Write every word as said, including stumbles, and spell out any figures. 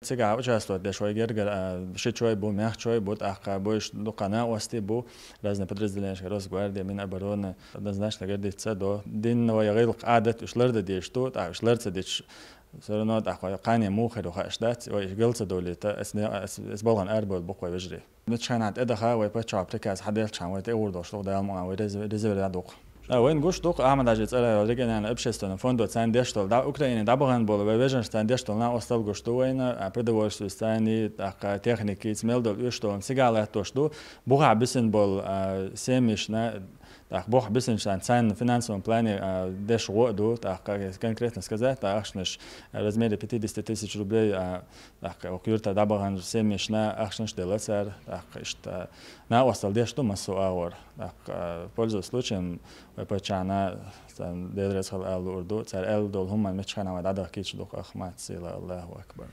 Цигахь участвовать деш вай гергара, а, шичой бу, мехчой бу, тӀаккха буйш дукха накъостий бу, разные подразделенияшка, Росгвардия, Минобороны, однозначно гордиться до. Динна вай гӀиллакх, Ӏадат уьш лардан дезаш ду, тӀаккха уьш лар ца дича, всё равно тӀаккха вай кхане муха хир ву хууш дац, вай уьш гал ца довлийта, эс не-, эс, эс балган арабовла бу-кх вай вежарий. Миччхьана тӀедаха вай паччахьо приказ хьаделчхьана вай тӀе гӀур долуш ду-кх, Дала мукъана, вай резер-, резерве дӀадукху. Да, вайна гуш ду-кх Ахьмад-Хьаьжин цӀерагӀа йолу региональный общественный фондо царна деш долу, да, Украине дӀабахана болу вай вежаршна царна деш долу накъосталла гуш ду вайна, а, продовольствица царна, тӀаккха техникица, мел долу уьш долу цигахь латтош ду, бухахь бисина болу, а, семьяшна, тӀаккха бухахь бисинчарна царна финансовом плане, а, деш гӀо а ду, тӀаккха конкретно сказать, тӀаккха ахчанаш в размере пятидесяти тысяч рублей, а, тӀаккха окху юьртара дӀабахана семьяшна ахчанаш делла цара, тӀаккха иштта накъосталла деш ду массо а агӀор. ТӀаккха, пользуясь случаем, вай паччахьна, царна Дела реза хуьлда ала луур ду, цара аьлла долу хӀуманна миччхьана вай дӀадахкийта ду-кх, ах, мац сила, Аллаху акбар.